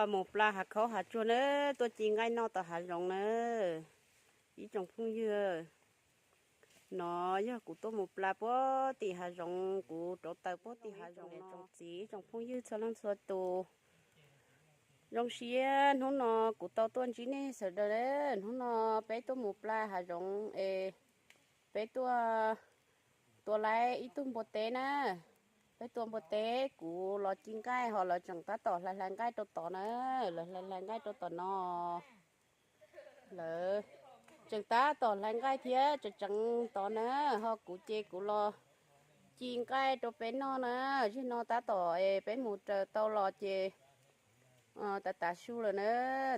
Mus pla hav khaub hav tsuag na, tuaj ci nqaij noj tom hav zoov na. Ib tsoom phooj ywg, no yog kuv tuaj mus pla puag tim hav zoov, kuv rauv taws puag tim hav zoov no. Tsoom txiv tsoom phooj ywg txhua leej txhua tus, zoo siab hnub no kuv tau tuaj ntsib nej sawv daws. Hnub no peb tuaj mus pla hav zoov es peb tuaj tua laib ib tug npua teb na. Peb tua npua teb, kuv los ci nqaij ho lawv tseem tab tom hlais hlais nqaij rau tod na. Lawv hlais hlais nqaij rau tom no. Lawv tseem tab tom hlais nqaij thiab tseem tseev tod na. Ho kuv ces kuv los ci nqaij rau peb noj na. Zaum no tab tom es peb mus raws tau los ces tas tas su lawm na.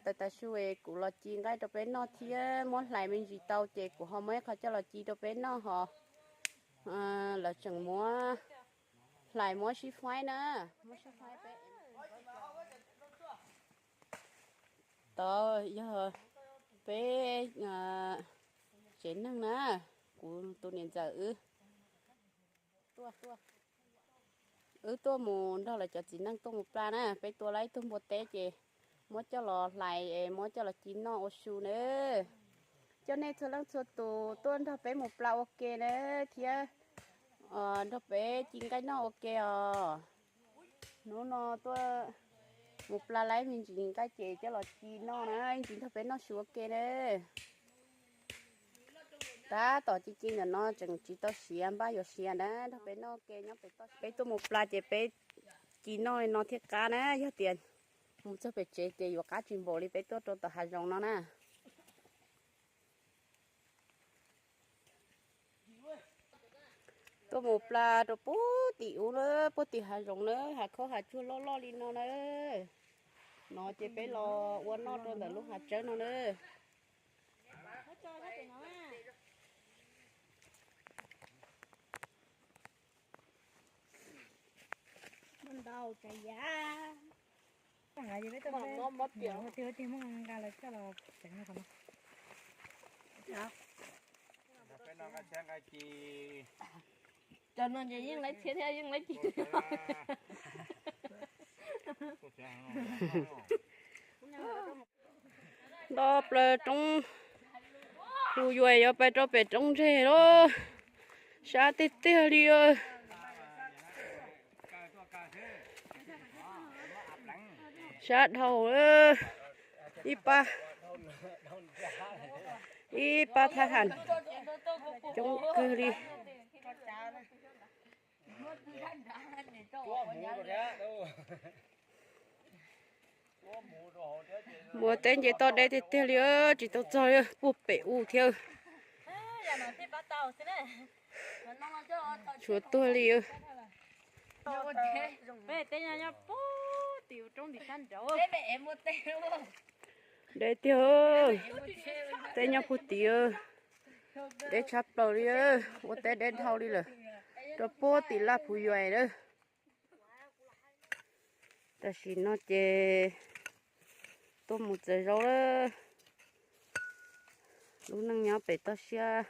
Tas tas su es kuv los ci nqaij rau peb noj thiab muab hlais me ntsis tau ces kuv ho muab ib qho coj los ci rau peb noj ho. Lawv tseem muab hlais muab sib faib na. Muab sib faib peb tod yog peb tsev neeg na, kuv tus niam ntxawm wb tuaj, wb tuaj mus nrog lawv cov txiv neej tuaj mus pla na. Peb tua laib ib tug npua teb ces muab coj los hlais es muab coj los ci noj ua su na. Coj nej txhua leej txhua tus tuaj nrog peb mus pla ua ke na, thiab nrog peb ci nqaij noj ua ke os. Hnub no tuaj mus pla laib me ntsis nqaij ces coj los ci noj na, ib ntsis nrog peb noj su ua ke na. Tab tom ci ci ntawm no tseem tsis tau siav, npaj yuav siav na, nrog peb noj ua ke nyob pem toj. Peb tuaj mus pla ces peb ci noj li no thiaj qab na, yog tias mus txog pem tsev ces yuav qab tsis npaum li peb tuaj rau tom hav zoov no na. Tuaj mus pla rau puag tim ub na, puag tim hav zoov na, hav khaub hav tsuag loj loj li no na. No ces peb los ua noj rau ntawm lub hav tsawb no na. Cov no ces yeej laib txhiab thiab yeej laib ci. Nto plaws roob Phu Yuais yuav pais rau pem roob ntseg lawm, sab tiag tiag li. Sab dhau, ib pab, ib pab thab ham coob kawg li. Mus ua teb nce toj deb tiag tiag li, tsis tau txog li, puag pem u thiab. Tshuav tuag li. Deb tiag, teb nyob puag tim, deb tshaj plaws li, ua teb deb dhau li lawm, rau puag tim Laj Phu Yuais lawm. Tam sim no ces tuaj mus txawm zaub lawm. Lub neej nyob pem toj siab,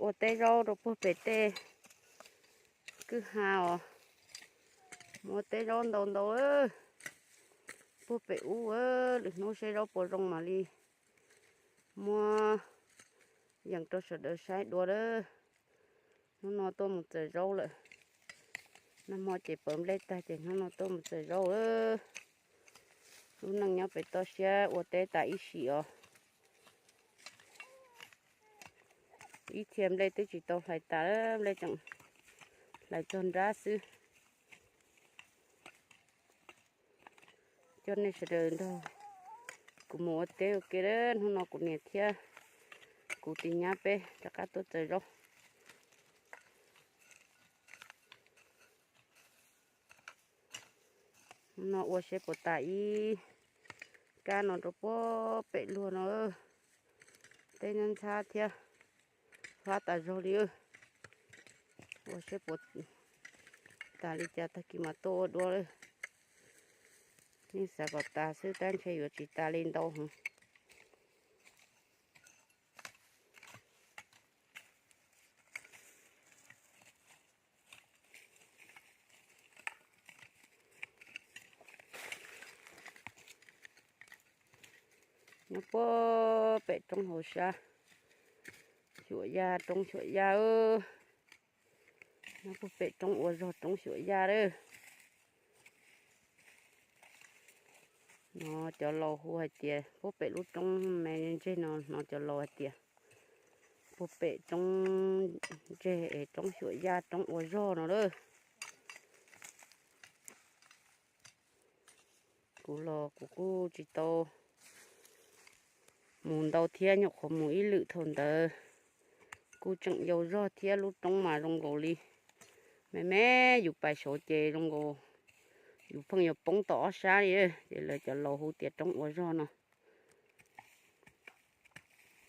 ua teb zaub rau puag pem tej kwj ha os. Muaj teb zaub ntau ntau, puag pem ub, lwm hnub seb zaub puas zoo mam li muab yees rau sawv daws saib dua lawm. Hnub no tuaj mus txawm zaub lawm. Nag hmo ces pawv nplej tag ces hnub no tuaj mus txawm zaub lawm. Lub neej nyob pem toj siab ua teb tas ib sim os. Ib txhia nplej twb tsis tau hlais tas, nplej tseem hlais txog nrab xwb. Coj nej sawv daws nrog kuv mus ua teb ua ke, hnub no kuv niam thiab kuv tus nyab peb rov qab tuaj txawm zaub. Hnub no ua seb puas tas ib kab no rau puag pem luag no. Teb ntxhab ntxhab thiab, hlab tas zog li. Ua seb puas tas li cas tag kis mas tuaj ua dua lawm. Yeej xav kom tas xwb tab ntshe yuav tsis tas li ntau heev. Nyob puag pem roob hauv sab, xyuam yaj, roob xyuam yaj. Nyob puag pem roob ua zog, roob xyuam yaj lawm. No cov laus hu hais tias puag pem lub roob me ntseg no, no cov laus hais tias puag pem roob ntseg es roob xyuam yaj, roob ua zog no lawm. Kuv los kuv kuj tsis tau mus ntau thiab, nyuam qhuav mus ib lwm thaum ntawd kuj tseem yau zog thiab, lub roob mas zoo nkaus li me me, yus pais saud ces zoo nkaus yus pheej yuav poob tom ob sab li. Ces lawv cov laus hu tias roob ua zog no.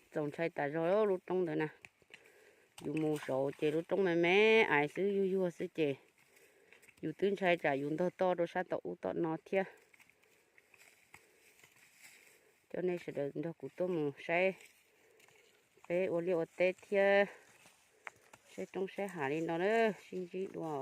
Txaus ntshai tas zog lub roob ntawd na. Yus mus saud ces lub roob me me ais xwb, yuag yuag xwb ces yus twb ntshai tsam yus ntog toj rau sab tom ub tom no thiab. Coj nej sawv daws nrog kuv tuaj mus saib peb ua liaj ua teb thiab saib roob saib hav li no na, sib ntsib dua.